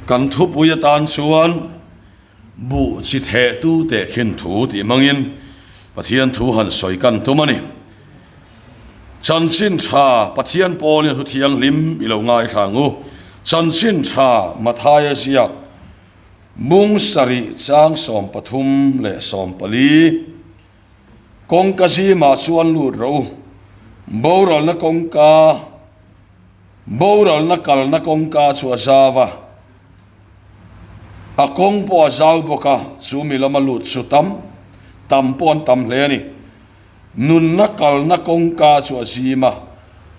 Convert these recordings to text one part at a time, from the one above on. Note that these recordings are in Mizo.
Kan thupui atan chuan buh chi thehtu tehkhin thu tih hmangin Pathian thu han sawi kan tum a ni. Chanchin tha Pathian pawlin a thu thianghlim i lo ngaithla ang u. Chanchin tha Mathaia ziak bung sarih chang 33 leh 40. Kawngka zimah chuan lut rawh u. Boralna kawngka Boralna kalna kawngka chu a zau a, a kawng pawh a zau bawk a, chu mi lama lut chu tam tam pawh an tam hle a ni. Nunna kalna kawngka chu a zim a,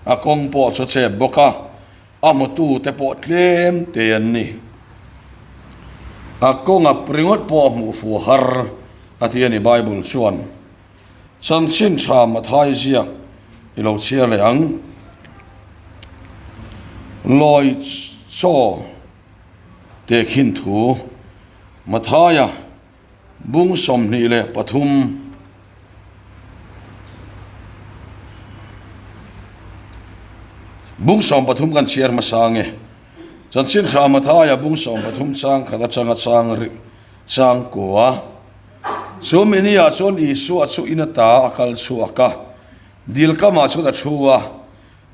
a kawng pawh chu a chep bawk a, a hmutute pawh tlem te an ni. A kawnga ringawt pawh a hmuh fuh har a ti a ni Bible chuan. Chanchin tha Mathai ziak i lo chhiar leh ang. Lawi chaw tehkhin thu Mathaia bung 23. Bung 13 kan chhiar hmasa nge. Chanchin tha Mathaia bung 13 chang khat atanga chang chang kua. Chu mini ah chuan Isua chu in ata a kal chhuak a, dil kamah chuan a thu a,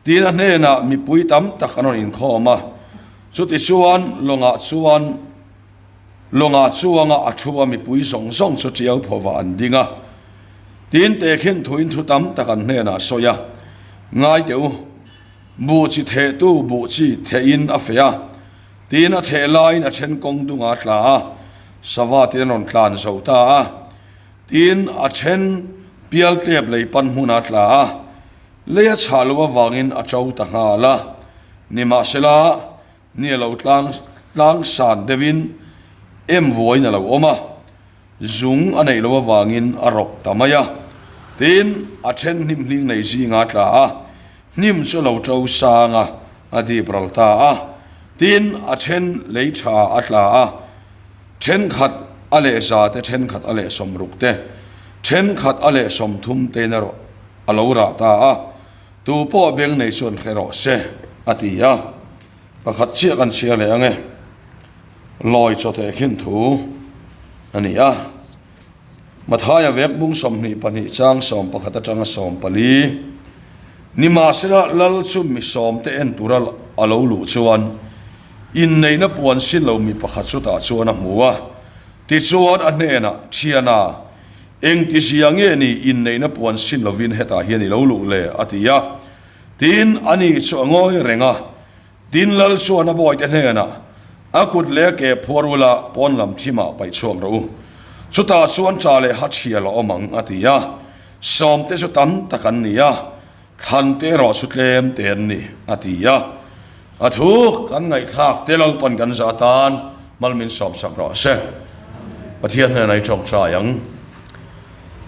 tin a hnenah mipui tam tak an rawn inkhawm a. Chutichuan lawngah chuan lawngah chuanga a thu a mipui zawng zawng chu tiau phawvah an ding a. Tin tehkhin thuin thu tam tak an hnenah sawi a, Ngai teh u, buh chi thehtu buh chi thehin a feh a, Tin a theh laiin a then kawng dungah a tla a, sava tin a rawn tlan zo ta a. Tin a then pial tlep lei pan hmunah a tla a, lei a chhah loh avangin a to ta nghal a. Nimahsela, ni a lo tlang tlang san deuhin em vuaiin a lo awm a, zung a neih loh avangin a rawp ta mai a. Tin a then hnim hling nei zingah a tla a, Hnim chu lo to sang a, a dip ral ta a. Tin, a then lei tha a tla a, thenkhat a leh za te, thenkhat a leh 60 te, thenkhat a leh 30 tein erawh a lo rah ta a. Tu pawh beng nei chuan hre rawh se, a ti a. Pakhat chiah kan chhiar leh ang e. Lawi chawte khin thu a ni a. Mathaia vek bung 22 chang 11 atanga 14. Nimahsela Lal chu mi sawmte en tura a lo luh chuan inneihna puan sin lo mi pakhat chutah chuan a hmu a. Tichuan a hnenah, Thiana, engtizia nge ni inneihna puan sin lovin hetah hian i lo luh le? a ti a. Tin, ani chu a ngawi reng a. Tin, Lal chuan a bawite hnenah, A kut leh a ke phuar ula pawn lam thimah paih chhuak rawh u. Chutah chuan ṭah leh ha thial a awm ang, a ti a. Sawmte chu tam tak an ni a, thlante erawh chu tlem te an ni, a ti a. A thu kan ngaihthlak te Lalpan kan zah atan mal min sawmsak rawh se. Pathian hnenah i ṭawngṭai ang.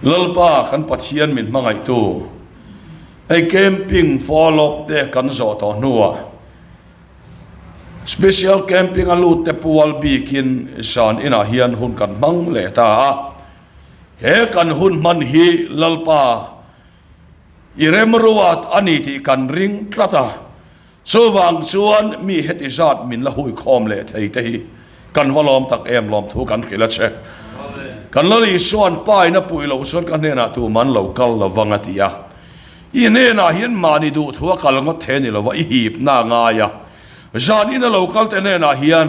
Lalpa kan Pathian min hmangaihtu. Hei camping follow te kan zawh tawh hnuah special camping a lut te pual bikin zan inah hian hun kan hmang leh ta a. He kan hun hman hi Lalpa i remruat a ni tih kan ring tlat a. Chuvang chuan mi heti zat min la hui khawm leh thei te hi kan va lawm tak em lawmthu kan hrilh a che. Kan Lal Isua'n Pa in a puih loh chuan ka hnenah tuman lo kal lo vang a ti a. I hnenah hian mahni duhthu a kal ngawt the ni lova i hipna a ngai a. Zan ina lo kal te hnenah hian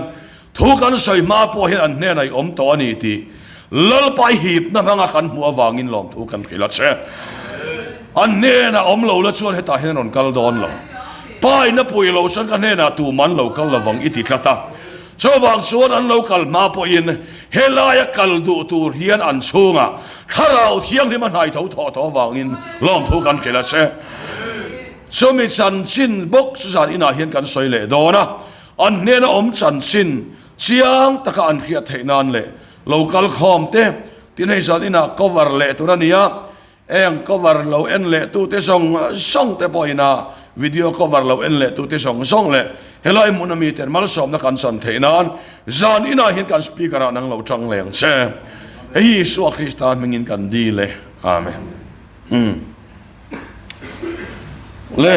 thu kan sawi hma pawh hian an hnenah i awm tawh a ni tih Lalpa i hipna hmanga kan hmuh avangin lawmthu kan hrilh a che. An hnenah awm lo la chuan hetah hian rawn kal dawn lo. Pa in a puih loh chuan ka hnenah tuman lo kal lovang i ti tlat a. Chuvang chuan an lo kal hma pawhin helaia kal duh tur hian an chhungah Thlarau Thianghlim a hnai tho thawh tawh avangin lawmthu kan hrilh a che. Chumi chanchin bawk chu zan inah hian kan sawi leh dawn a. An hnena awm chanchin chiang taka an hriat theih nan leh lo kal khawm te tin hei zan inah cover leh tur a ni a, eng cover lo en leh tu te zawng zawng te pawh ina video cover lo en leh tu te zawng zawng leh helai hmun ami ten malsawmna kan chan theih nan zan inah hian kan speaker ah nang lo tang leng che. Hei hi Isua Krista hmingin kan dil e. Amen. Le.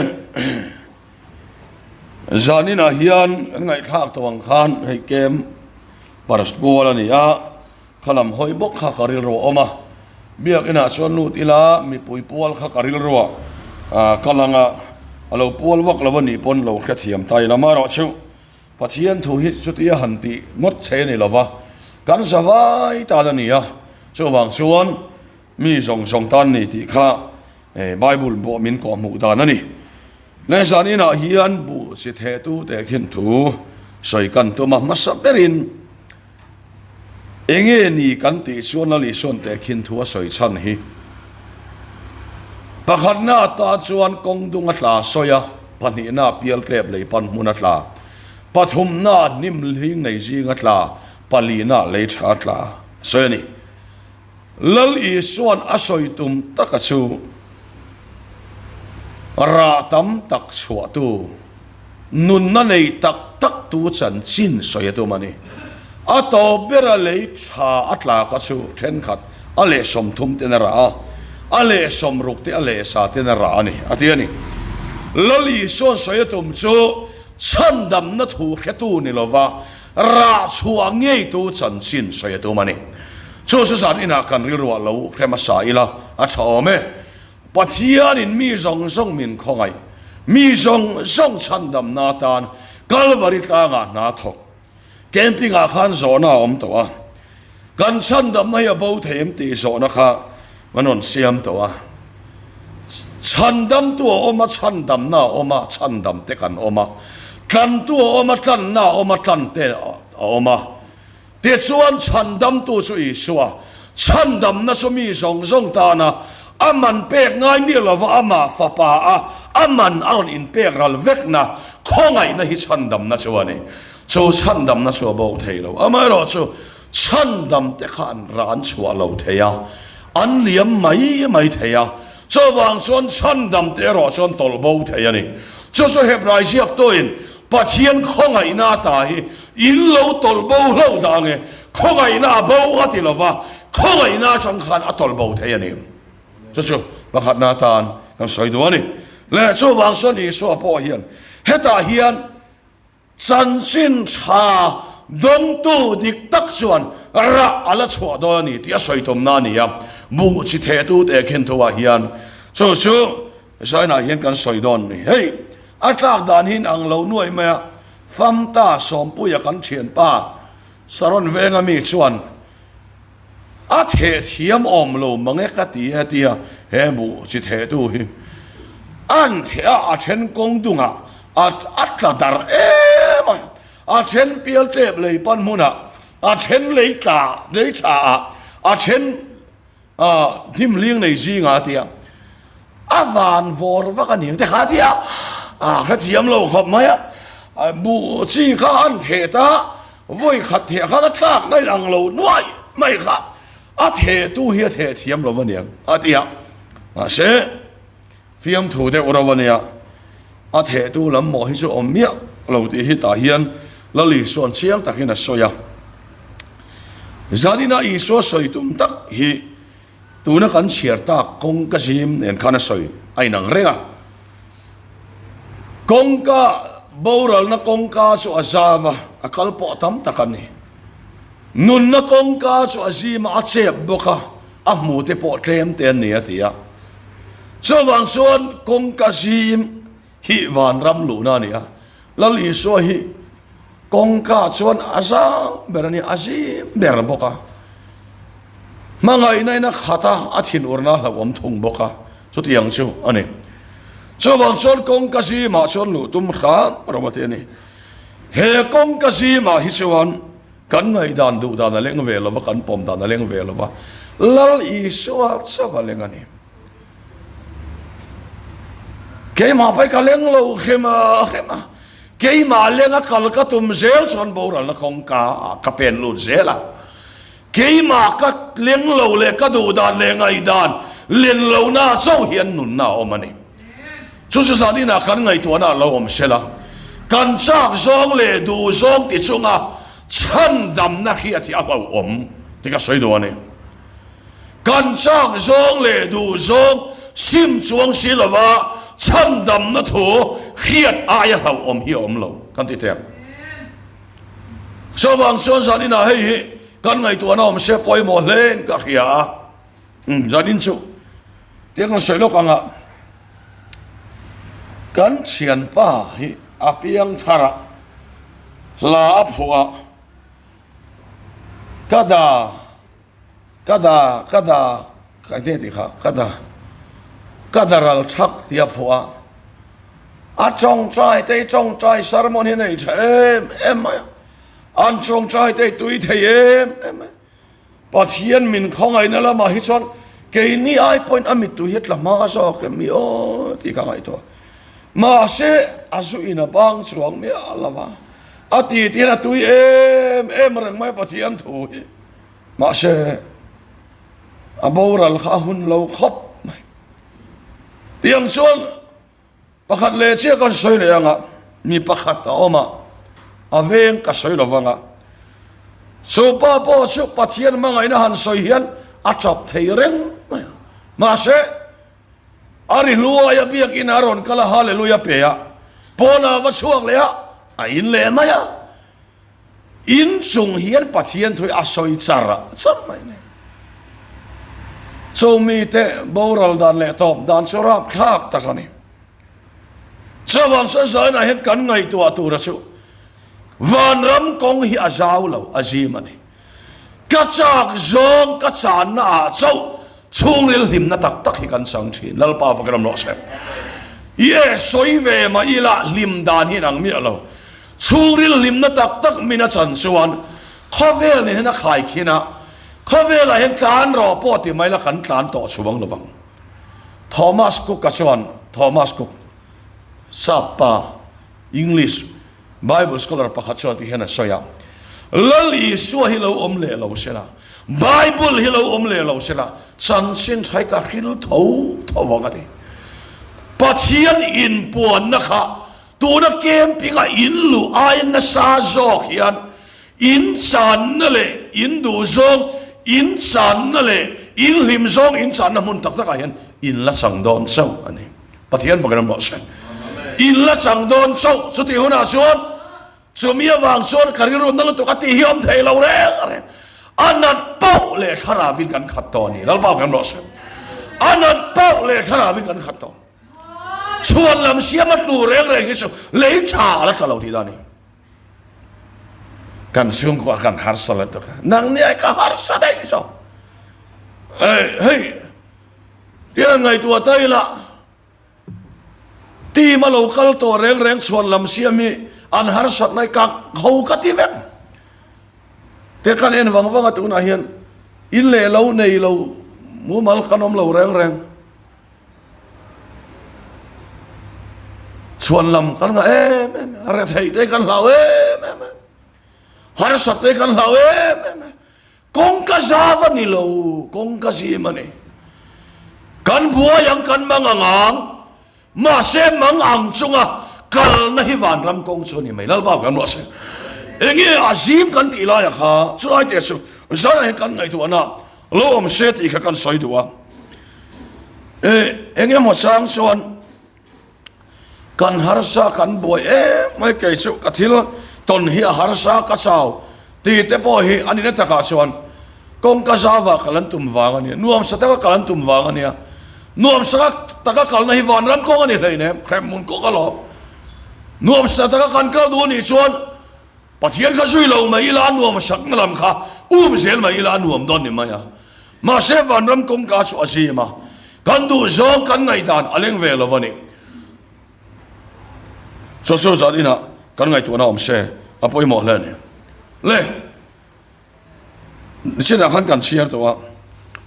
Zaninah hian kan ngaihthlak tawh ang khan hei kem paraspual a ni a, kha lam hawi bawk kha ka rilru a awm a, biakinah chuan lut ila mipui pual kha ka rilru a ka lang a, a lo pual vak lo a nih pawn lo hrethiam ta ila amaherawh chu Pathian thu hi chutia han tih ngawt che a ni lova, kan zavai tan a ni a, chuvang chuan mi zawng zawng tan ni tih kha Bible pawh min kawhhmuh dan a ni. Leh zan inah hian buh chi thehtu teh khin thu sawi kan tum a, hmasa berin Enge ni kan tih chuan Lal Isuan tehkhin thu a sawi chhan hi. Pakhatna atan chuan kawng dung a tla sawi a, pahnihna a pial tlep lei pan hmun a tla, pathumna a hnim hling nei zing a tla, palina a lei tha a tla sawi a ni. Lal Isuan a sawi tum taka chu rah tam tak chhuahtu. Nunna nei tak tak tu chanchin sawi a tum a ni. A tawp bera lei tha a tlak a chu thenkhat a leh 30 ten a rah a, a leh 60 te a leh sa ten a rah a ni, a ti a ni. Lal Isuan sawi a tum chu chhandamna thu hretu ni lova rah chhuah ngeitu chanchin sawi a tum a ni. Chu chu zan inah kan rilruah lo hre hmasa ila a tha awm e. Pathianin mi zawng zawng min khawngaih, mi zawng zawng chhandamna atan Kalvari tlangah hna thawk. Camping-ah khan zawhna a awm tawh a, kan chhandamna hi a bo thei em tih zawhna kha an rawn siam tawh a. Chhandamtu a awm a, chhandamna a awm a, chhandamte kan awm a. Tlantu a awm a, tlanna a awm a, tlante a awm a. Tichuan, chhandamtu chu Isua, chhandamna chu mi zawng zawng tana a man pek ngai miah lova amah Fapa a a man a rawn inpek ral vekna khawngaihna hi chhandamna chu a ni. Chu chhandamna chu a bo thei lo. Amaherawhchu, chhandamte kha an ran chhuah lo thei a, an liam mai mai thei a. Chuvang chuan chhandamte erawh chuan tawlh bo thei a ni. Chu chu Hebrai ziaktuin Pathian khawngaihna ata hi in lo tawlh bo hlauh dah ange, khawngaihna a bo a ti lova, khawngaihna atang khan a tawlh bo thei a ni. Chu chu pakhatna atan kan sawi duh a ni. Leh chuvang chuan Isua pawh hian hetah hian chanchin tha dawngtu dik tak chuan rah a la chhuah dawn a ni tih a sawi tumna a ni a, buh chi thehtu teh khin thuah hian chu chu Zainah hian kan sawi dawn ni. Hei, a tlak dan hi inang lo nuai mai a, Famta Sawmpuia kan thianpa Saron Venga mi chuan a theh thiam awm lo mange ka ti e tia he buh chi thehtu hi an theh a, a then kawng dungah a a tla dar em a, a then pial tlep lei pan hmunah, a then lei tla lei tha ah, a then Ahh hnim hling nei zingah a ti a, a van vawr vak a ni ang te kha a ti a, ah ka thiam lo khawp mai a, buh chi kha an theh ta, vawi khat theh khan a tlak na in ang lo nuai mai kha, a theh tu hi a theh thiam lo a ni ang a ti a, mahse fiamthu deuh reuh a nia, a theh tu lam mawh hi chu awm miah lo tih hi tah hian Lal Isua'n chiang takin a sawi a. Zanina Isua sawi tum tak hi tuna kan chhiar tak kawngka zim nen khan a sawi a inang reng a. Kawngka boralna kawngka chu a zau a, a kal pawh tam tak a ni. Nunna kawngka chu a zim a, a chep bawk a, a hmu te pawh tlem te an ni a ti a. Chuvang chuan kawngka zim hi vanram luhna a ni a, Lal Isua hi kawngka chuan a zang ber a ni, a zim ber bawk a. Hmangaihna in a khat a, a thinurna a hlauhawm thung bawk a, chutiang chu a ni. Chuvang chuan kawngka zimah chuan luh tum hram ro a ti a ni. He kawngka zimah hi chuan kan ngaihdan duh dan a leng ve lo va, kan pawm dan a leng ve lo va, Lal Isua chauh a leng a ni. Keimah pai ka leng lo hrem a hrem a, keimah leng a kal ka tum zel chuan boralna kawngka ah ka pen lut zel a, keimah ka leng lo leh ka duh dan leh ngaihdan len lohna chauh hian nunna a awm a ni. Chu chu zan inah kan ngaihtuahna a lo awm sel a, kan chak zawng leh duh zawng ti chunga chhandamna hriat hi a hlauhawm tih ka sawi duh a ni. Kan chak zawng leh duh zawng sim chuang si lova. Chhandamna thu hriat aia hlauhawm hi a awm lo kan ti thei ang. Chuvang chuan zaninah hei hi kan ngaihtuahna awm se pawimawh hlein ka hria a. Umm zanin chu tia kan sawi lawk ang a, kan thianpa hi a piang thar a, hla a phuah a, ka da Ka da, ka da, ka enge tih kha, ka da, ka da ral thak tih a phuah a, a tawngtai te hi tawngtai sermon hi a nei tha em em mai a, an tawngtai te hi tui thei em em mai a, Pathian min khawngaihna lamah hi chuan keini ai pawhin a mittui hi a tla hma zawk em mi aw tih ka ngaihtuah. Mahse a zu in a bang chuang miah lo va, a ti ti hian a tui em em reng mai a Pathian thu hi. Mahse, a boral kha a hun lo khawp mai. Tiang chuan pakhat leh chiah kan sawi leh anga mi pakhat a awm a, a veng ka sawi lo vanga. Chu pa pawh chu Pathian hmangaihna han sawi hian a tap thei reng mai a. Mahse, a ri hluaia biakin a rawn kal a, Hallelujah pe a, pawnah va chhuak leh a, a in leh mai a. In chung hian Pathian thu hi a sawi char char mai ni. Chu mite boral dan leh tawp dan chu rapthlak tak a ni. Chuvang chuan zainah hian kan ngaihtuah tura chu vanram kawng hi a zau lo, a zim a ni. Ka chak zawng ka channa ah chauh chhungril hlimna tak tak hi kan chang thin. Lalpa va ka ram rawh se. Ie sawi ve mah ila hlim dan hi inang miah lo. Chhungril hlimna tak tak min a chan chuan khawvel nen hian a khai khin a, khawvelah hian tlan rawh pawh ti mai la kan tlan tawh chhuang lovang. Thomas Cook-a chuan Thomas Cook, Sap pa, English, Bible scholar pakhat chuan ti hian a sawi a, Lal Isua hi lo awm leh lo se la, Bible hi lo awm leh lo se la, chanchin tha hi ka hril tho tho vang a ti. Pathian inpuanna kha tuna camping-a in luh aiin nasa zawk hian in channa leh in duh zawng, in channa leh in hlim zawng in channa hmun tak takah hian in la chang dawn chauh a ni. Pathian fak ram rawh se. In la chang dawn chauh chutih hunah chuan chumi avang chuan ka rilru na lutuk a tih hi awm thei lo reng reng. A nat pauh leh thlarauin kan khat tawh a ni. Lalpa fak ram rawh se. A nat pauh leh thlarauin kan khat tawh. Chhuan lam siam a tlu reng reng hi chu lei tha a la tla lo tih dan a ni. Kan chhungkua kan harsa lutuk a. Nang ni ai ka harsa daih zawk. Hei hei. Tiang ngaihtuah ta ila, team a lo kal tawh reng reng chhuan lam siam hi an harsat lai ka ho ka ti vek. Te kan en vang vang a tunah hian in leh lo nei lo mumal kan awm lo reng reng. Chhuan lam kan ngah em em a, retheih te kan hlau em em a, harsat te kan hlau em em a. Kawngka zau a ni lo, kawngka zim a ni. Kan buai ang, kan mang ang ang, mahse mang ang chunga kalna hi vanram kawng chu a ni mai. Lalpa kan ruah se. Enge a zim kan tih laia kha, chulai te chu zanah hian kan ngaihtuahna lo awm se tih kha kan sawi duh a. E, enge maw chang chuan Kan harsa kan buai em mai kei chu ka thil tawn hi a harsa ka chau tih te pawh hi a nihna takah chuan kawngka zauva kal an tum vang a nia, nuamsa taka kal an tum vang a nia, nuamsa taka kalna hi vanram kawng a ni hleinem, hremhmun kawng alawm. Nuamsa taka kan kal duh a nih chuan Pathian kha zui lo mai ila a nuamsakna lam kha um zel mai ila a nuam dawn ni mai a. Mahse vanram kawngka chu a zim a, kan duh zawng kan ngaihdan a leng ve lo a ni. Chaw sawi zan inah kan ngaihtuahna awm se a pawimawh hle a ni. Le, nichinah khan kan chhiar tawh a,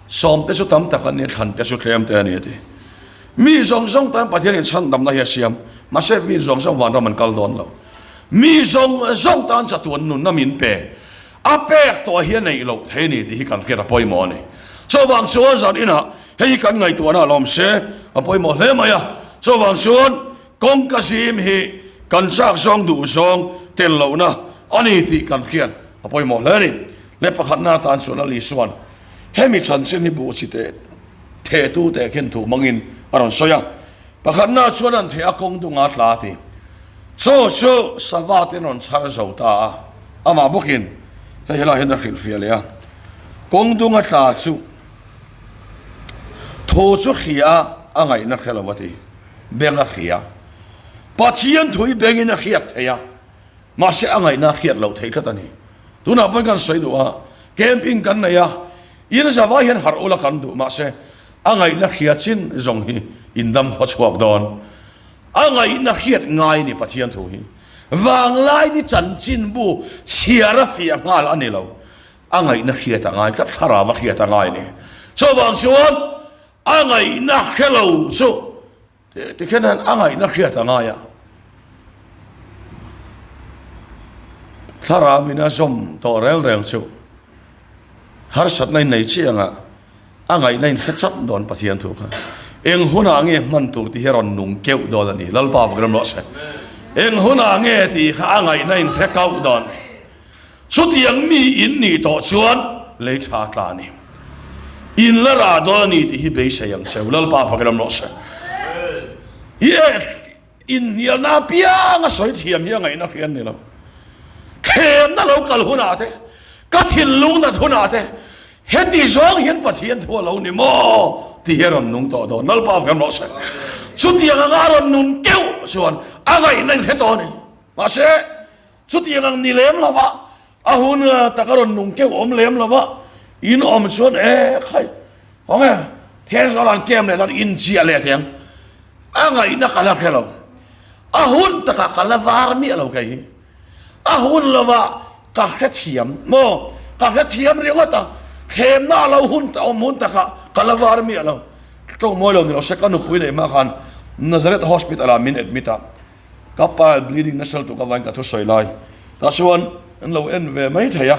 sawmte chu tam tak an ni a, thlante chu tlem te a ni a ti. Mi zawng zawng tan Pathianin chhandamna hi a siam, mahse mi zawng zawng vanram an kal dawn lo. Mi zawng zawng tan chatuan nunna min pe. A pek tawh hi a neih loh thei a ni tih hi kan hriat a pawimawh a ni. Chuvang chuan zan inah hei hi kan ngaihtuahna a lawm se a pawimawh hle mai a. Chuvang chuan kawngka zim hi kan chak zawng duh zawng tel lohna a ni tih kan hriat a pawimawh hle a ni. Leh pakhatna atan chuan a Lisuan hemi chanchin hi buh chi teh thehtute khin thu hmangin a rawn sawi a. Pakhatna chuan an theih a kawng dunga tla a ti. Chaw chu sava ten rawn chhar zo ta a, amah bawkin hei helaiah hian a hrilhfiah leh a. Kawng dunga tla chu thu chu hria a, a ngaihna hre lo a ti. Beng a hria. Pathian thu hi bengin a hriat theih a, mahse a ngaihna a hriat loh theih tlat a ni. Tunah pawhin kan sawi duh a, camping kan nei a, in zavai hian harh ula kan duh, mahse a ngaihna hria chin zawng hi in dam haw chhuak dawn. A ngaihna hriat ngai a ni Pathian thu hi. Vanglai ni chanchinbu chhiar a fiah nghal a ni lo. A ngaihna hriat a ngai tlat, thlarau a hriat a ngai a ni. Chuvang chuan a ngaihna hre lo chu tikhian hian a ngaihna hriat a ngai a. Thlarau in a zawm tawh reng reng chu harsatna in nei chiang a. A ngaihna in hre chap dawn Pathian thu kha. Eng hunah nge hman tur tih hi a rawn nung keuh dawn a ni. Lalpa vak ram rawh se. Eng hunah nge tih kha a ngaihna in hre kauh dawn. Chutiang mi in nih tawh chuan lei tha tla a ni. In la rah dawn a ni tih hi beisei ang cheu. Lalpa vak ram rawh se. Inhnialna apianga sawi thiam hi a ngaihna hriat ni lo. Thlemna lo kal hunah te, ka thinlung nat hunah te, heti zawng hian Pathian thu a lo ni maw tih hi a rawn nung tawh dawn. Lalpa vek rawh se. Chutiang anga a rawn nun keuh chuan a ngaihna in hre tawh a ni. Mahse, chutiang ang ni lem lova A hun tak a rawn nung keuh awm lem lo va, in awm chuan e khai hawng e, Thenzawl an kem leh chuan in chiah leh thei ang. A ngaihna ka la hre lo. A hun takah ka la var miah lo kei hi. A hun lovah ka hrethiam maw? Ka hrethiam ringawt a, thlemna a lo hun awm hun takah ka la var miah lo. Tawng mawi lo ni lo se ka nupui leh hma khan Nazareth Hospital ah min admit a. Ka pile bleeding nasa lutuk avangin ka thusawi lai tah chuan an lo en ve mai thei a,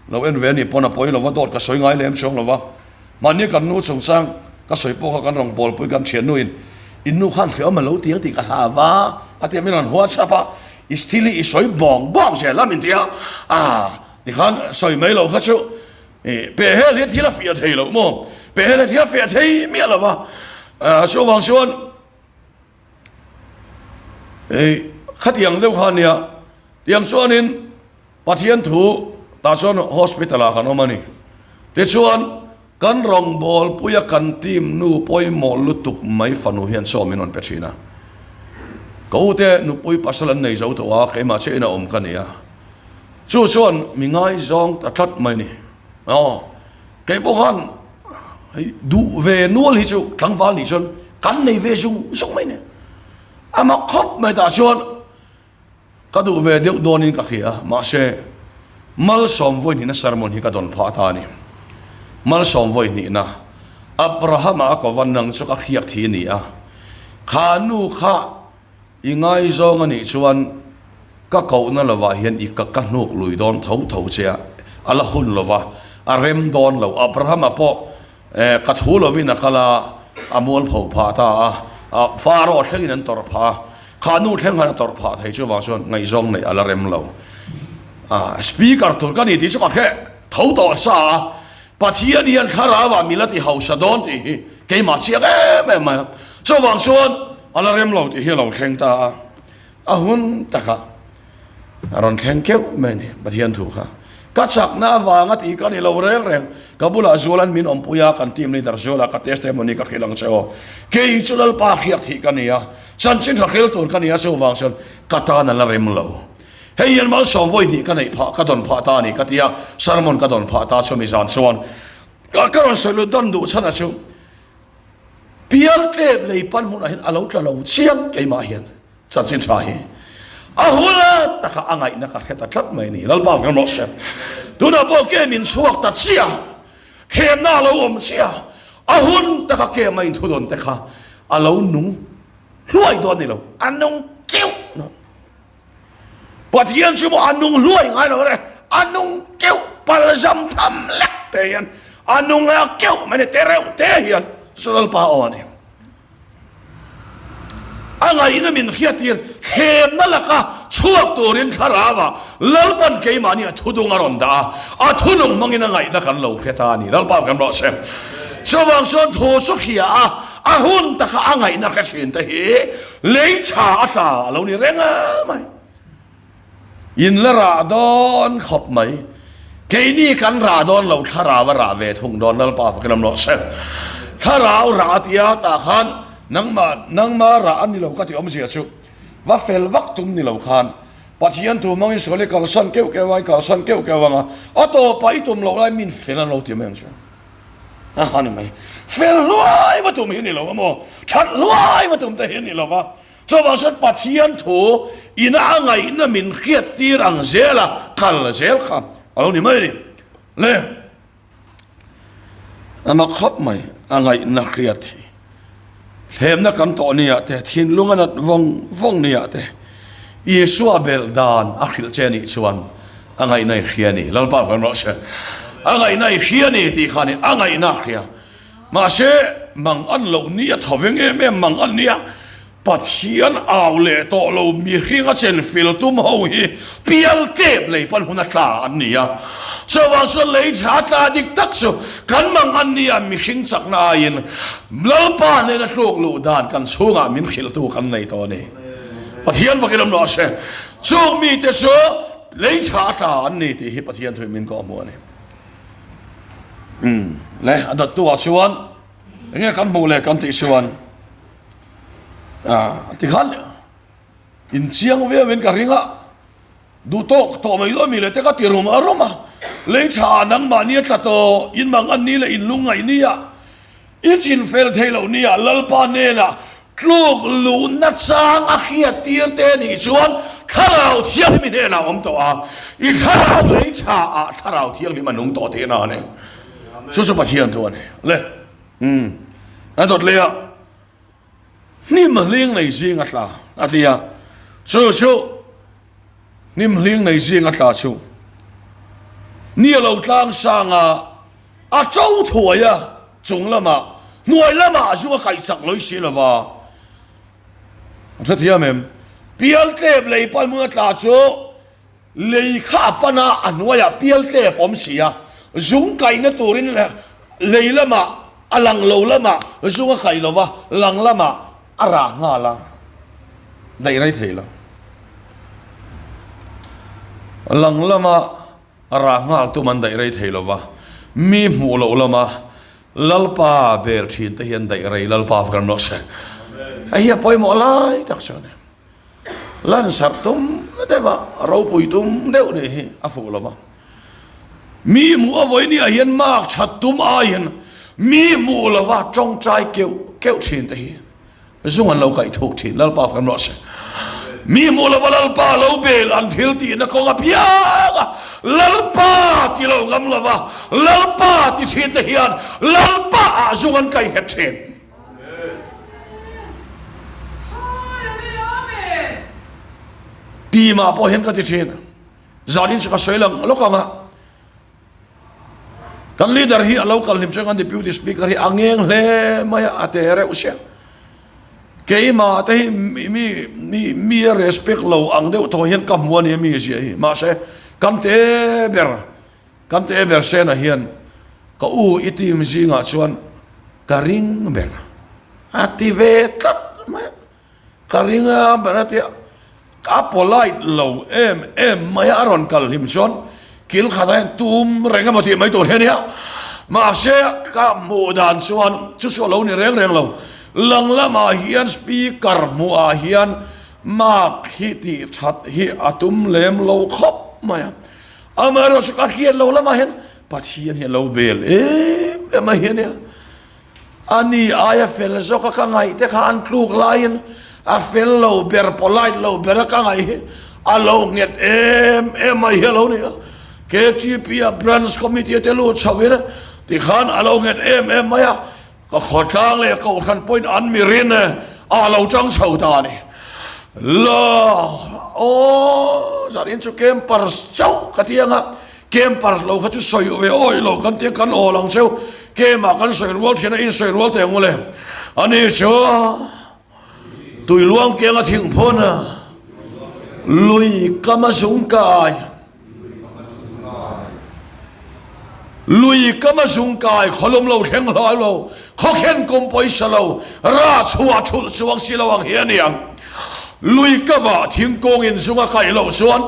lo en ve anih pawn a pawi lova dawt ka sawi ngai lem chuang lova, mahni kan nu chungchang ka sawi pawh kha kan rawn bawlpui kan thiannu in in nu khan hreawm a lo ti ang tih ka hlau va a ti a, min rawn whatsapp a, i thil hi i sawi bawng bawng zel a min ti a, ah tikhan sawi mai lo kha chu pehhel hian thil a fiah thei lo maw, pehhel hian thil a fiah thei miah lo va, chuvang chuan. Ei, khatiang deuh kha nia, tiang chuanin Pathian thu tah chuan hospital ah kan awm a ni. Tichuan, kan rawngbawlpuia kan team nu pawimawh lutuk mai fanu hian chaw min rawn pe thin a. Ka ute nupui pasal an nei zo tawh a, keimah chiah in a awm ka ni a. Chu chuan mi ngaizawng ta tlat mai ni. Aw. Kei pawh khan hei duh ve nual hi chu tlangval nih chuan kan nei ve zung zung mai nen a mak khawp mai tah chuan ka duh ve deuh dawnin ka hria mahse malsawm vawi hnihna sermon hi ka dawn phah ta a ni malsawm vawi hnihna Abrahama a kova nang chu ka hriak thi a ni a kha nu kha I ngaizawng a nih chuan ka kohna lovah hian i ka ka hnuk lui dawn tho tho che a, a la hun lova, a rem dawn lo. Abrahama pawh eh ka thu lovin a kal a, a mualpho phah ta a, a Pharaoh thlengin an tawrh phah a, kha nu thleng khan a tawrh phah thei chuvang chuan ngaihzawng neih a la rem lo. Ah speaker tur ka ni tih chu ka hre tho tawh sa a, Pathian hian thlarauah mi la ti hausa dawn tih hi keimah chiang em em mai a, chuvang chuan a la rem lo tih hi a lo thleng ta a, a hun takah a rawn thleng keuh mai a ni Pathian thu kha. Ka chakna avanga tih ka ni lo reng reng, ka bulah Zualan min awmpui a, kan team leader Zuala ka testimony ka hrilh ang che aw, kei chu Lalpa hriak thih ka ni a, chanchin tha hril tur ka ni a, chuvang chuan ka tan a la rem lo. Hei hian malsawm vawi hnih ka neih phah, ka dawn phah ta a ni ka ti a, sermon ka dawn phah ta chumi zan chuan ka ka rawn sawi lut dawn duh chhan a chu pial tlep lei pan hmunah hian a lo tla lo chiang keimah hian chanchin tha hi a hula taka a ngaihna ka hre ta tlat mai a ni Lalpa vek rawh se tunah pawh ke min chhuak ta chiah thlemna a lo awm chiah a hun taka ke mai inthudawn te kha a lo nung hluai dawn a ni lo a nung keuh Pathian chu maw a nung hluai ngai lo re, a nung keuh palzam tham lek te hian a nung a keuh mai ni te reuh te hian chu Lalpa aw a ni. A ngaihna min hriattir thlemna laka chhuak turin thlarauah Lalpan keimahni a thudung a rawn dah a, a thunung hmangin a ngaihna kan lo hre ta a ni. Lalpa kan rawh se. Chuvang chuan thu chu hria a. a hun taka a ngaihna hre thin te hi lei tha a tla a lo ni reng mai. In la rah dawn khawp mai. Keini kan rah dawn lo thlarau a rah ve thung dawn Lalpa fakin awm rawh se. Thlarau rah a tia tah khan nangmah nangma rah a ni lo ka ti awmzia chu va fel vak tum ni lo khan Pathian thu hmangin sual i kalsan keuh keuh a i kalsan keuh keuh ang a a tawpah i tum loh lai min fel an lo ti mai ang chu. A ni mai. Fel hluai va tum hi a ni lo a maw? That hluai va tum te hi a ni lo va. Chuvang chuan Pathian thu ina a ngaihna min hriattir ang zela kal zel kha a lo ni mai a ni. Le, a mak khawp mai a ngaihna hriat hi. Thlemna kan tawh niah te, thinlung a nat vawng vawng niah te, Isua belh dan a hrilh che nih chuan a ngaihna i hria a ni. Lalpa vang rawh se. A ngaihna i hria a ni tih kha a ni, a ngaihna a hria. Mahse, mang an loh ni a tho veng em em mang an nia, Pathian au leh tawh lo mihring a chen fel tum ho hi pial tep lei pan hun a tla an ni a. Chuvang chuan lei tha tla dik tak chu kan mang an nia mihring chakna aiin Lalpa hnena tluk luh dan kan chhungah min hrilhtu kan nei tawh a ni. Pathian vakin awm rawh se. Chung mite chu lei tha tla an ni tih hi Pathian thuin min kawhhmuh a ni. Umm le a dawttu ah chuan enge kan hmuh leh kan tih chuan ah tikhan in chiang viau in ka ring a duh tawk tawh mai dawn mi leh te ka ti rum a rum a lei tha ah nangmahni a tla tawh in mang an ni leh in lungngaih ni ah I chinfel thei loh nia Lalpa hnenah tluk luhna chang a hriat tir te nih chuan Thlarau Thianghlim i hnenah a awm tawh a, i Thlarau lei tha ah Thlarau Thianghlim a nung tawh tihna a ni. Chu chu Pathian thu a ni. Le, umm, a dawt leh a, hnim hling nei zing a tla a ti a, chu chu hnim hling nei zing a tla chu ni a lo tlang sang a, A to thuai a, chung lamah, hnuai lamah a zung a kaih chak lawih si lova. A hrethiam em? Pial tlep lei pan hmun a tla chu lei kha a pan a, a hnuaiah pial tlep awm si a, zung kaihna turin lei lamah, a lang lo lamah zung a kaih lova, lang lamah a rah nghal a, daih rei thei lo. Lang lamah. A rah nghal tum an daih rei thei lo va, mi hmuh loh lama Lalpa bel thin te hi an daih rei Lalpa va kan rawh se. Hei hi a pawimawh lai tak chu a ni. Lansarh tum deuh a, ropui tum deuh nih hi a fuh lo va. Mi hmuh a vawi niah hian mark that tum aiin mi hmuh lova tawngtai keuh keuh thin te hi Zung an lo kaih thuk thin, Lalpa fam rawh se. Mi hmuh lova Lalpa lo bel an thil tihna kawng apiang a, Lalpa ti lo ngam lova Lalpa ti thin te hian Lalpa ah zung an kaih nghet thin. Team ah pawh hian ka ti thin, zanin chu ka sawi lang lawk ang a. Kan leader hi a lo kal hlim chuan kan deputy speaker hi a ngeng hle mai a, a te reuh sia. Keimah te hi mi mi mi a respect lo ang deuh thaw hian ka hmu a ni mi zia hi. Mahse kan te ber kan te ber Sena hian ka u i team zingah chuan ka ring ber a ti ve tlat mai a. Ka ring a ber a tia, a polite lo em em mai a, a rawn kal hlim chuan kil khatah hian tum reng emaw tih mai tur hi a nia. Mahse ka hmuh dan chuan chu chu a lo ni reng reng lo, lang lamah hian speaker hmuhah hian mark hi tih that hi a tum lem lo khawp mai a. Amaherawhchu chu ka hriat lo lamah hian Pathian hi a lo bel em em mai hi a nia. A ni aia fel zawk a ka ngaih te kha an tluk laiin a fel lo ber, polite lo ber a ka ngaih hi a lo nghet em em mai hi a lo ni a. KTP a branch committee te lut chho in tikhan a lo nghet em em mai a, ka khawtlang leh kohhran pawhin an mi rin a lo tang chho ta a ni. La aw zanin chu campers chauh ka ti ang a. Campers lo kha chu sawi ve awih lo kan tia kan awl ang cheu camp ah kan sawi rual thin a in sawi rual teh ang ule ani chu tui luang keng a thing phun a lui kam a zung kai. Lui kam a zung kai khawlum lo thleng hlai lo, khawkhen kum pawisa lo, rah chhuah thulh chuang si lo ang hi a ni ang. Lui kamah thingkung in zung a kaih loh chuan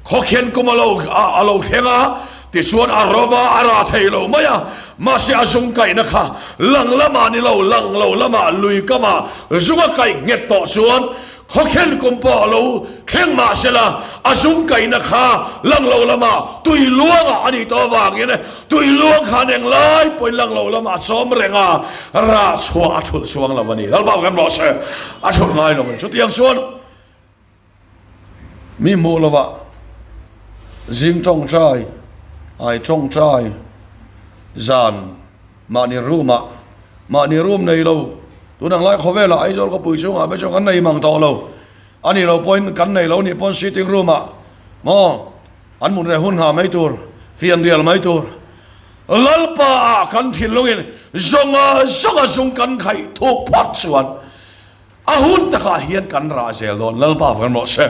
khawkhen kum a lo a lo thleng a, tichuan a rova a rah thei lo mai a, mahse a zung kaihna kha lang lamah ni lo, lang lo lamah lui kamah zung a kaih nghet tawh chuan Khawkhen kum pawh a lo thleng mah sela, a zung kaihna kha lang lo lamah tui luangah a nih tawh avangin tui luang khan englai pawhin lang lo lamah a chawm reng a, rah chhuah a thulh chuang lo a ni. Lalpa kan rawh se, a thulh ngai lo a ni. Chutiang chuan mi hmuh lovah zing tawngtai, ai tawngtai zan Mahni room ah, mahni room nei lo, tun ang lai khawvelah Aizawl khawpui chhungah te chuan kan nei mang tawh lo. A nih loh pawhin kan nei lo nih pawn sitting room ah maw an mun reh hun nghah mai tur, fian rial mai tur. Lalpa ah kan thinlungin zawnga zawnga zung kan khaih thuk phawt chuan a hun takah hian kan rah zel dawn. Lalpa vang rawh se.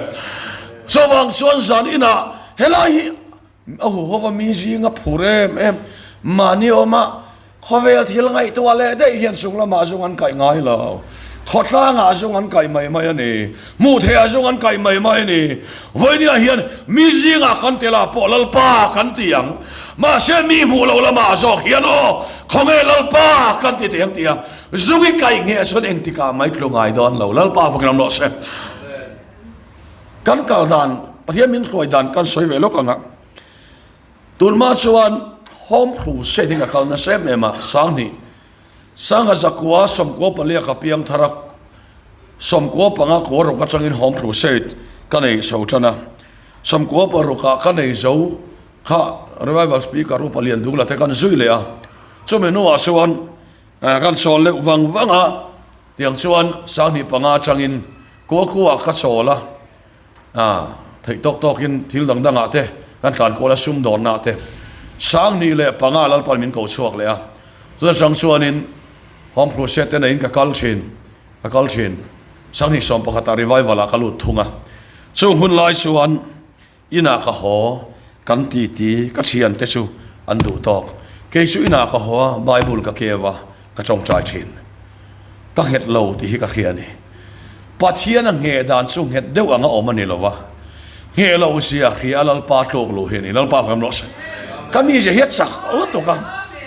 Chuvang chuan zan inah helai hi A huhova mi zinga phur em em, mahni awma khawvel thil ngaihtuah leh daih hian chung lamah zung an kaih ngai lo. Khawtlangah zung an kaih mai mai a ni. Hmuh theihah zung an kaih mai mai a ni. Vawinia hian mi zingah kan tel ah pawh Lalpa kan ti ang. Mahse mi hmuh loh lamah zawk hian aw, khawnge Lalpa kan ti teh ang tia zung i kaih ngheh chuan engtikah mai tlu ngai dawn lo. Lalpa vakin awm rawh se. Kan kal dan, Pathian min hruai dan kan sawi ve lawk ang a. Tunhma chuan Home Crusade hi ka kal nasa em em a, Sanghnih, Sangha zakua sawmkua palia ka piang thar a, sawmkua panga kua ruk atangin Home Crusade ka nei chho tan a, sawmkua parukah ka nei zo kha Revival Speaker Upa Liandungla te kan zui leh a, chumi hnuah chuan kan chawl leuh vang vang a. Tiang chuan Sanghnih panga atangin kua kuaah ka chawl a, ah theih tawk tawkin thil dang dangah te kan tlan kual a, sumdawnnaah te Sanghnih leh panga Lalpan min ko chhuak leh a, chuta chang chuanin Home Crusade te neiin ka kal thin, ka kal thin. Sanghnih 11 ah Revival ah ka lut thung a, chung hun lai chuan Inah ka haw, kan titi ka thiante chu an duh tawk. Kei chu inah ka haw a, Bible ka keu a, ka tawngtai thin. Ka nghet lo tih hi ka hria a ni. Pathian a ngheh dan chu nghet deuh anga awm a ni lo va, ngheh lo zia hria a Lalpa tluk luh hi a ni. Lalpa ka rawh se. Ka mizia hi a chak lutuk a,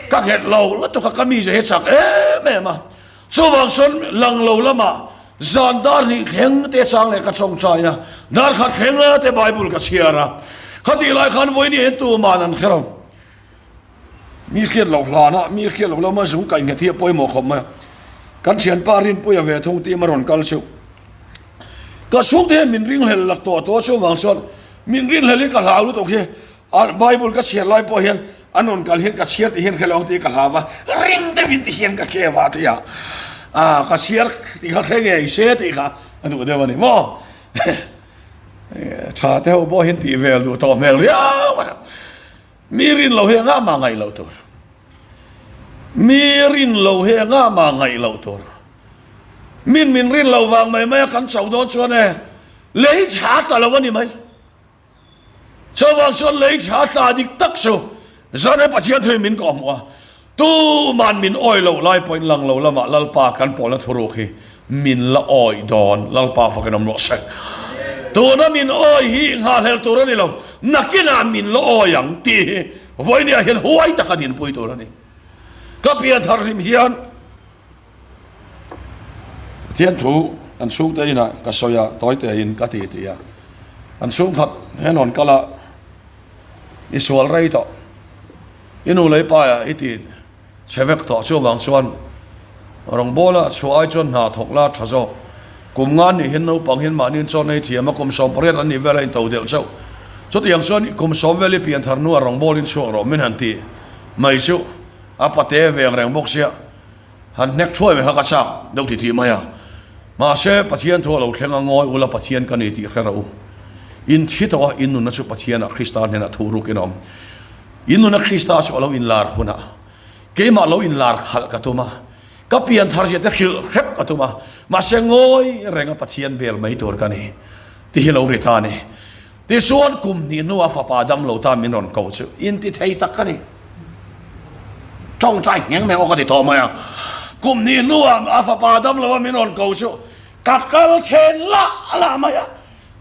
ka nghet lo lutuk a, ka mizia hi a chak em em a. Chuvang chuan lang lo lamah zan dar hnih thleng te chang leh ka tawngtai a, dar khat thleng te Bible ka chhiar a. Khatih lai khan vawiin hian tuman an hre lo. Mi hriat loh hlanah, mi hriat loh lama zung kaih nghet hi a pawimawh khawp mai a. Kan thianpa Rinpuia ve thung tih a rawn kal chu. Ka chhungte hian min ringhlel lak tawh tawh a, chuvang chuan min ringhlel hi ka hlau lutuk hi. A Bible ka chhiar lai pawh hian an rawn kal hian ka chhiar tih hian hre lo ang tih ka hlau a, ring deuhin ti hian ka keu a tia, ah ka chhiar tih kha hre ngei se tih kha a duh deuh a ni maw? Tha te ho pawh hian tih vel duh tawh hmel riau a, mi rin lo hi engah mah ngaih loh tur, mi rin lo hi engah mah ngaih loh tur, min min rin loh vang mai mai a kan cho dawn chuan e lei tha ta lo a ni mai. Chuvang chuan lei tha tla dik tak chu Zane Pathian thuin min kawhhmuh a, tuman min awih loh lai pawhin lang lo lamah Lalpa kan pawlna thuruk hi min la awih dawn, Lalpa fakin awm rawh se. Tuna min awih hi nghahhlelh tur a ni lo, nakinah min la awih ang tih hi vawinia hian huai taka dinpui tur a ni. Ka pianthar hlim hian. Pathian thu kan chhungte inah ka sawi a, tawi tein ka ti ti a. Kan chhungkhat hian rawn kal a, i sual rei tawh, i nu lei paiah i ti chhe vek tawh chuvang chuan rawngbawla chhuah ai chuan hna thawk la tha zawk. Kum nga nih hian naupang hian mahni chaw nei thiam a, kum 18 an nih vel a into delh chauh. Chutiang chuan kum sawm vel i pian thar hnuah rawngbawlin chhuak rawh min han ti mai chu a pate veng reng bawk sia. Han hnek thuai mai kha ka chak deuh titih mai a. Mahse, Pathian thu a lo thleng a, ngawi ula Pathian ka ni tih hre rawh u. In thi tawh a, in nunna chu Pathianah Krista hnenah thu rukin a awm. In nunna Krista chu a lo inlar hunah keimah lo inlar khalh ka tum a, ka pian thar zia te hrilh hrep ka tum a, mahse ngawi renga Pathian bel mai tur ka ni tih hi lo ri ta a ni. Tichuan, kum hnih hnuah fapa dam lo tan min rawn ko chu inti thei tak ka ni. Tawngtai ngheng mai aw ka ti tawh mai a. Kum hnih hnuah a fapa dam lo a min rawn ko chu ka kal then lah lah mai a.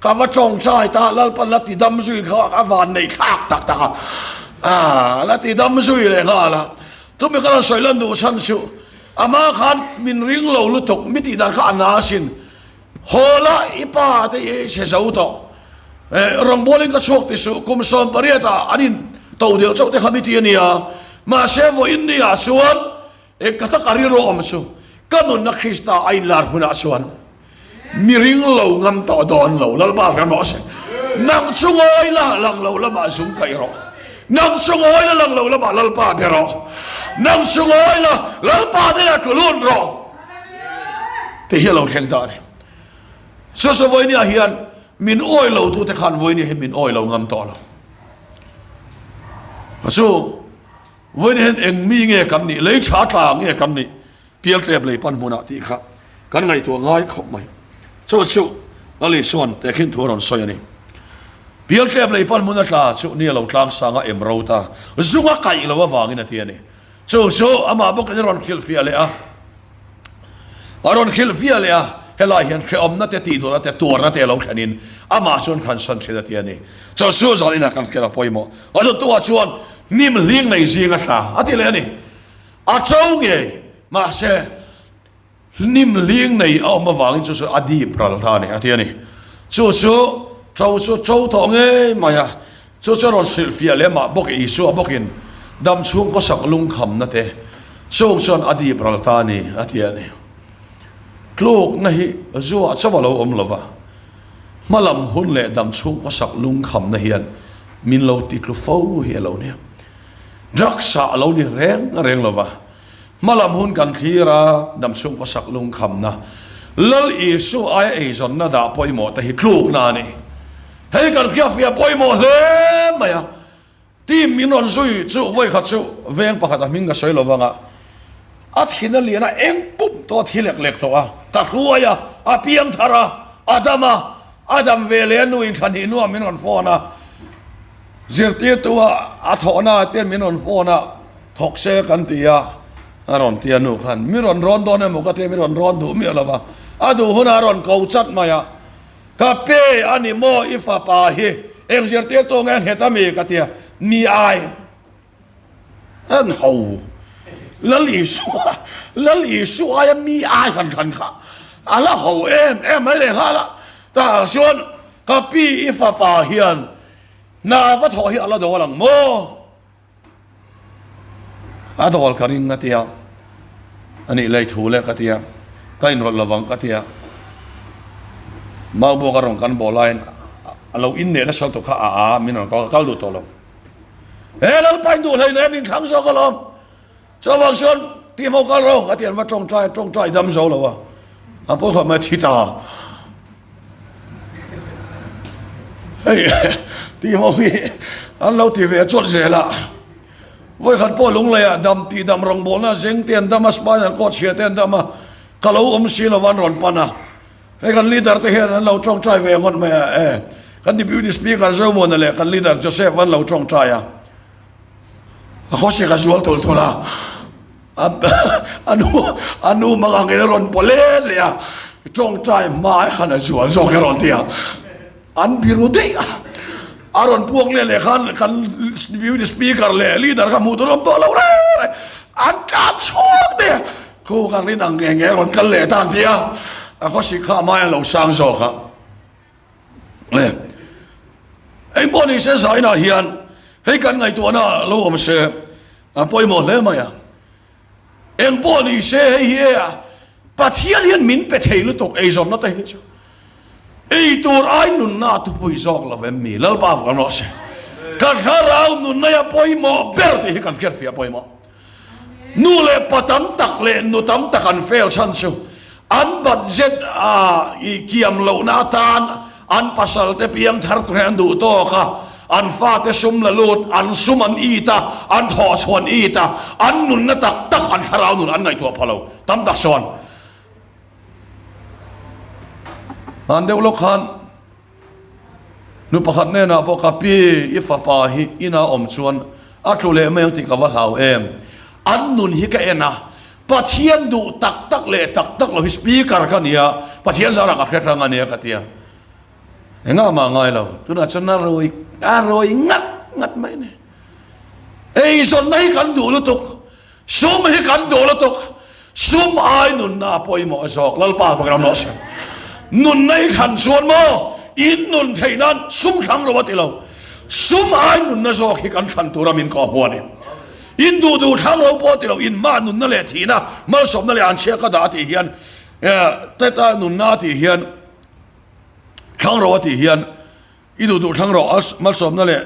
Ka va tawngtai ta Lalpan la ti dam zui kha a van nei thlak tak tak a. Aa la ti dam zui leh nghal a. Tumi ka rawn sawi lan duh chhan chu ama khan min ring lo lutuk mi tih dan kha a na asin. Haw la i pa te i chhe zo tawh. Rawngbawlin ka chhuak ti suh kum 18 ah an in to deuh chauh te kha mi ti a nia. Mahse vawiin ni ah chuan eng ka tak a rilru awm chu ka nunna Krista a inlar hmunah chuan mi ring lo ngam tawh dawn lo. Lalpa ram rawh se. Nang chu ngawi la lang lo lamah zung kaih rawh. Nang chu ngawi la lang lo lamah Lalpa be rawh. Nang chu ngawi la Lalpa hnenah tlu lut rawh. Tih hi a lo thleng ta a ni. Chu vawinia hian min awi lo tute khan vawinia hian min awi lo ngam tawh lo. Chu vawinia hian eng mi nge kan nih, lei tha tla nge kan nih, pialtlep lei pan hmunah tih kha kan ngaihtuah ngai khawp mai. Chu chu Lali chuan tehkhin thu a rawn sawi a ni. Pialtlep lei pan hmun a tla chu ni a lo tlang sang a em ro ta, zung a kaih lo avangin a ti a ni. Chu chu amah bawkin a rawn hrilhfiah leh a. A rawn hrilhfiah leh a, helai hian hrehawmna te, tihduhna te, tuarna te a lo thlenin amah chuan hransan thin a ti a ni. Chu chu zan inah kan hriat a pawimawh. A dawttuah chuan hnim hling nei zing a tla a ti leh a ni. A cho ngei, mahse hnim hling nei a awm avangin chu chu a dip ral ta a ni a ti a ni. Chu chu cho chu cho tawh ngei mai a, Chu chu a rawn hrilhfiah leh mah bawk Isua bawkin dam chhung khawsak lungkhamna te chung chuan a dip ral ta a ni a ti a ni. Tlukna hi zuah chauh a lo awm lo va, hmalam hun leh dam chhung khawsak lungkhamna hian min lo ti tlu fo hi a lo nia. Drugs ah a lo ni reng reng lo va, hmalam hun kan thlir a, dam chhung khawsak lungkhamna Lal Isua aia eizawnna dah pawimawh te hi tlukna a ni. Hei kan hriatfiah pawimawh hle mai a, team min rawn zui chu vawikhat chu veng pakhat a hming ka sawi lo vang a, a thin a lian a eng pup tawh a thi lek lek tawh a, ka hruai a, a piang thar a, a dam a, a dam ve leh a nu in thla hnih hnuah min rawn phone a, zirtirtu a a thawhna te min rawn phone a, thawk se kan ti a, a rawn ti a nu khan, mi rawn rawn dawn emaw ka tia mi rawn rawn duh miah lo va, a duh hunah a rawn ko chat mai a. Ka pe a ni maw i fapa hi eng zirtirtu nge nghet a mi ka tia mi ai an ho Lal Isua Lal Isua aia mi ai han thlan kha a la ho em em mai leh nghal a tah chuan ka pi i fapa hian hna va thawh hi a la dawl ang maw. A dawl ka ring a tia, a nih lei thu le ka tia, ka inrawlh lovang ka tia, Maubuaka rawn kan bawh laiin a lo inneh nasa lutuk kha a a min rawn kal ka kal duh tawh lo. He Lalpa in duh hlei leh min thlang zawk alawm, chuvang chuan ti hmawk kal ro ka ti an va tawngtai tawngtai dam zo lo a, a pawi khawp mai thi ta. Hei tih ho hi an lo ti ve chawt zel a, vawikhat pawh lungleiah dam tih dam rawngbawlna zeng te an dam a, spinal cord chhia te an dam a, ka lo awm si lova an rawn pan a, hei kan leader te hian an lo tawngtai ve ngawt mai a, e kan deputy speaker Zomuana leh kan leader Joseph an lo tawngtai a, a khawsik a zual thul thul a. A nu a nu mang angin a rawn paw let leh a, tawngtai hma khan a zual zawk e rawn ti a, an biru daih a, a rawn puak leh leh khan kan deputy speaker leh leader kha hmuh tur awm tawh lo reng reng, an tlan chhuak daih a, khu kan rin ang nge nge rawn kal leh ta an ti a, a khawsik kha a hmai a lo sang zawk a. Eng pawh ni se zainah hian hei kan ngaihtuahna lo awm se a pawimawh hle mai a. Eng pawh ni se hei hi e a Pathian hian min pe thei lutuk eizawnna te hi chu ei tur ai nunna a thupui zawk lo vem mi Lalpa vang rawh se. Ka thlarau nunna hi a pawimawh ber tih hi kan hriatfiah pawimawh. Nu leh pa tam tak leh nu tam tak an fail chhan chu an budget a i kiam lohna atan an pasal te piang thar tur hian an duh tawk a, an fate sum la lut, an sum an it a, an thawh chhuan it a, an nunna tak tak an thlarau nun an ngaihtuah pha lo tam tak chuan hman deuh lawk khan Nu pakhat hnenah pawh ka pi i fapa hi inah awm chuan a tlu leh mai ang tih ka va hlau em. An nun hi ka en a, Pathian duh tak tak leh tak tak lo hi speaker ka nia, Pathian zarah ka hre tlang a nia ka ti a. Engah mah ngai lo, tunah chuan a rawi a rawi ngat ngat mai a ni. Eizawnna hi kan duh lutuk, sum hi kan duh lutuk, sum ai nunna a pawimawh zawk, Lalpa fak ram rawh se. Nunna hi thlan chuan maw, in nun theih nan sum thlang lo a ti lo, sum ai nunna zawk hi kan thlan tura min kawh hmu a ni. In duh duh thlang lo pawh ti lo, in mah nunna leh thihna, malsawmna leh anchhia ka dah a tih hian, teta nunna a tih hian, thlang ro a tih hian, i duh duh thlang rawh, malsawmna leh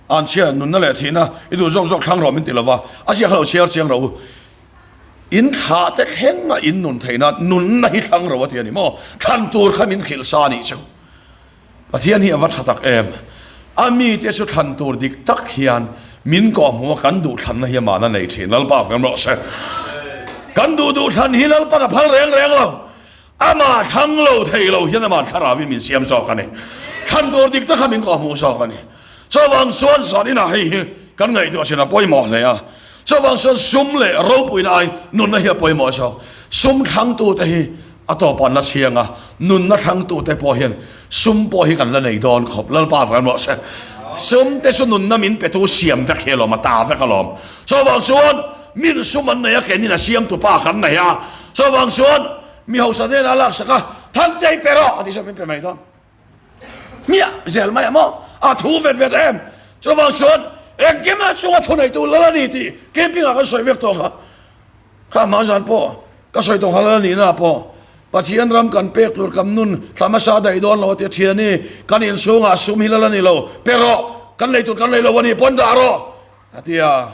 anchhia, nunna leh thihna, i duh zawk zawk thlang rawh min ti lo va, a ziak kha lo chhiar chiang rawh u. In thlah te thleng a in nun theih nan nunna hi thlang ro a ti a ni maw? Thlan tur kha min hrilh sa a nih chu. Pathian hi a va tha tak em! A mite chu thlan tur dik tak hian min kawhhmuh a, kan duhthlanna hi amahna nei thin. Lalpa fem rawh se. Kan duh duhthlan hi Lalpan a phal reng reng lo. Amah thlang lo thei lo hian amah thlarauin min siam zawk a ni. Thlan tur dik tak kha min kawhhmuh zawk a ni. Chuvang chuan zawn inah hei hi kan ngaihtuah chin a pawimawh hle a. Chuvang chuan sum leh ropuina aiin nunna hi a pawimawh zawk. Sum thlangtute hi a tawpah an la chhiang a, nunna thlangtute pawh hian sum pawh hi kan la nei dawn khawp. Lalpa vang rawh se. Sum te chu nunna min petu siam vek hi alawm, a ta vek alawm. Chuvang chuan min sum an nei a, keinin a siamtupa kan nei a. Chuvang chuan mi hausa hnenah a laksak a, Thangte i pe rawh a tih chuan min pe mai dawn. Hmiah zel mai a maw? A thu vet vet em? Chuvang chuan engkima chunga thuneitu lal a ni tih camping-ah kan sawi vek tawh kha. Kha hma zan pawh ka sawi tawh kha lal a nihna pawh Pathian ram kan pek tur kan nun thla hmasa daih dawn lo a ti a thian i, kan inchhungah sum hi lal a ni lo, pe rawh, kan lei tur kan lei lo a ni pawn dah rawh a ti a.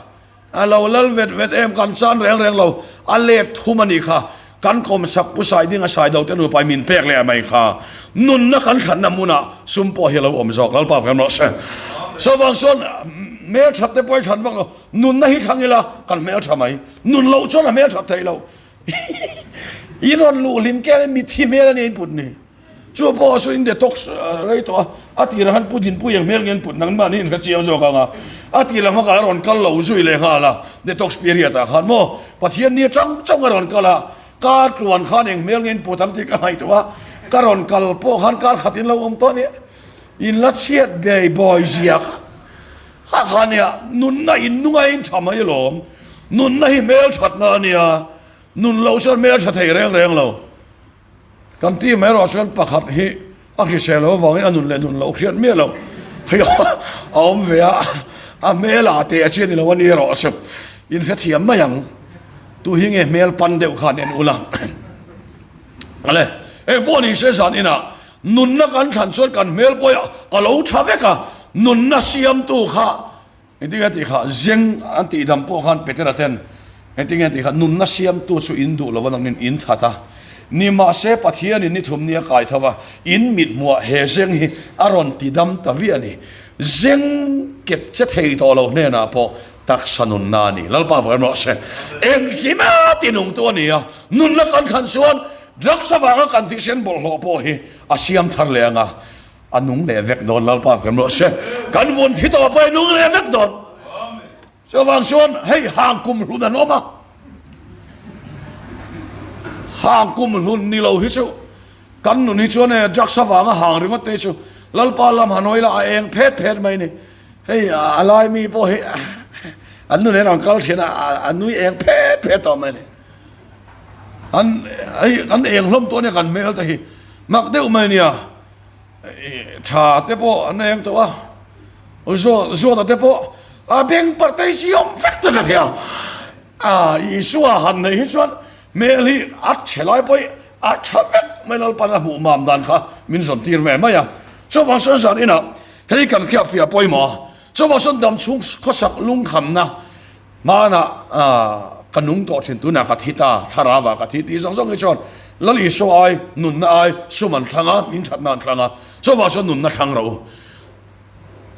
A lo lal vet vet em kan chan reng reng lo, a let thum a nih kha, kan kawmsak pu sai ding a sai do te nupa in min pek leh mai kha, nunna kan thlanna hmunah sum pawh hi a lo awm zawk, Lalpa vem rawh se. Chuvang chuan hmelthat te pawh hi thlan vak lo, nunna hi thlang ila kan hmeltha mai, nun loh chuan a hmelthat theih loh. In rawn luh hlim keng in mitthi hmel a ni a input ni. Chu pawh chu in detox rei tawh a, a tirah khan Pu Dinpui ang hmel nge an put nang mahni in hre chiang zawk ang a, a tir lam kha a rawn kal lo zui leh nghal a, detox period ah khan maw Pathian ni atang chauh a rawn kal a, kar tluan khan eng hmel nge in put ang tih ka ngaihtuah a, ka rawn kal pawh khan kar khat in lo awm tawh a nia, in la chhiat bei bawi zia kha kha kha nia, nunna in nunga in tha mai alawm, nunna hi hmel thatna a nia, nun loh chuan hmel tha thei reng reng lo. Kan team erawh chuan pakhat hi a hrisel lo avangin a nun leh nun loh hriat miah lo hei a awm ve a, a hmel ah teh a chi a ni lo a ni erawh chu in hrethiam mai ang. Tu hi nge hmel pan deuh khan en ula. Ale eng pawh ni se zan inah nunna kan thlan chuan kan hmel pawh a lo tha vek a, nunna siamtu kha Engtin nge tih kha zeng an tih dam pawh khan Petera ten engtin nge tih kha nunna siamtu chu in duh lo a nangin in that a, nimahse Pathianin ni thum nia kai tho va in mithmuah he zeng hi a rawn ti dam ta viah a ni. Zeng ket che thei tawh lo hnenah pawh taksa nunna a ni. Lalpa vawin rawh se. Engkima ti nungtu a ni a, nunna kan thlan chuan drugs avanga kan thisen bawlhhlawh pawh hi a siam thar leh ang a, A nung leh vek dawn Lalpa kan rawh se. Kan vun thi tawh pawh i nung leh vek dawn. Chuvang chuan hei hang kum hlun an awm a. Hang kum hlun ni lo hi chu kan nun hi chuan e drugs avanga hang ringawt te hi chu Lalpa lam han hawi la a eng phet phet mai ni. Hei a lai mi pawh hi an nun hian an kal thin a, a nui eng phet phet tawh mai ni. An hei kan eng hlawm tawh ania kan hmel te hi mak deuh mai nia. Tha te pawh an eng tawh a, Zuata te pawh a beng parh te hi siam vek ta ka hria. A Isua han neih hi chuan hmel hi a chhe lai pawh hi a tha vek mai Lalpan a hmuh mam dan kha min zawn tir ve mai a. Chuvang chuan zan inah hei kan hriatfiah pawimawh a, chuvang chuan damchhung khawsak lungkhamna Hmanah ka nung tawh thin, tunah ka thi ta, thlarauah ka thi tih zawng zawng hi chuan Lal Isua ai, nunna ai, sum an thlang a, min thatna an thlang a, chuvang chuan nunna thlang rawh u.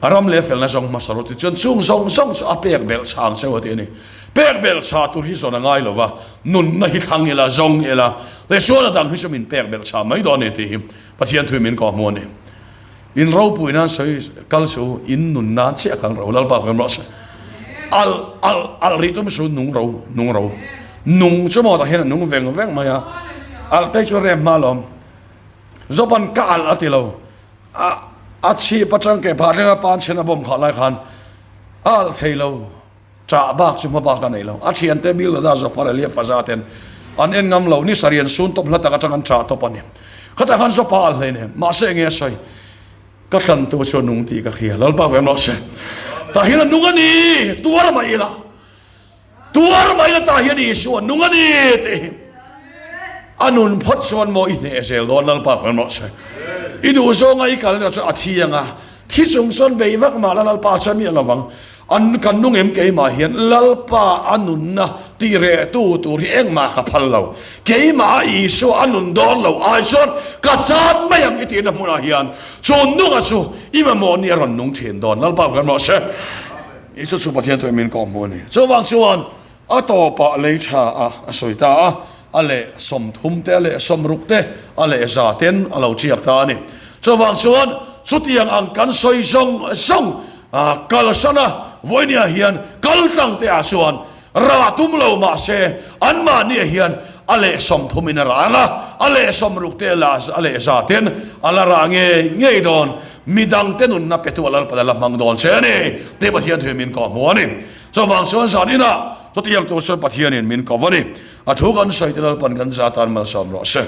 A ram leh felna zawng hmasa rawh tih chuan chung zawng zawng chu a pek belh chhang cheu a ti a ni. Pek belh chha tur hi zawn a ngai lo va, nunna hi thlang ila, zawng ila, tichuan a dang hi chu min pek belh chha mai dawn a ni tih hi Pathian thu min kawhhmuh a ni. In ropui nan sawi kal suh u, in nun nan chiah kal rawh u, Lalpa kan rawh se. Alh alh alh rih tum su nung ro nung ro. Nung chu maw tah hian a nung veng veng mai a. Alh te chu rem hma lawm. Job-a'n ka alh a ti lo. A a chhip atang ke phah thleng a pan chhen a bawm khah lai khan a alh thei lo. Chah bak chu hma bak a nei lo. A thiante Bildada, Zofar, Eliafaza ten an en ngam lo. Ni sarih an sun tawp hla tak atang an chah tawp a ni. Khatah khan Job-a alh hleinem. Mahse enge a sawi? Ka tlantu chu a nung tih ka hria. Lalpa ve emaw se. Tah hian a nung a ni. Tuar mai ila. Tuar mai ila tah hian Isua a nung a ni tih hi. A nun phawt chuan maw i hneh zel dawn Lalpa ve emaw se. I duh zawnga i kalna chu a thi ang a. Thi chung chuan bei vak mah la Lalpa chuan mi a lovang. An kan nung em keimah hian Lalpa a nunna ti reh tu tur hi engmah ka phal lo. Keimah a Isua a nun dawn lo ai chuan ka chan mai ang i tihna hmunah hian chu nunga chu i mamawh ni a rawn nung thin dawn. Lalpa vek rawh se. Isua chu Pathian tuin min kawhhmuh a ni. Chuvang chuan A tawpah lei tha a a sawi ta a, a leh 30 te, a leh 60 te, a leh za ten a lo tiak ta a ni. Chuvang chuan chutiang ang kan sawi zawng zawng kalsan a, vawinia hian kal tlang te ah chuan rah tum lo mah se anmahniah hian a leh 30 in a rah ang a, a leh 60 te a leh za ten a la rah ngei ngei dawn. Midangte nunna petu a Lalpan a la hmang dawn che a ni tih Pathian thu min kawhhmuh a ni. Chuvang chuan zan inah chutiang tur chuan Pathianin min ko a ni. A thu kan sawi te Lalpan kan za tan malsawm rawh se.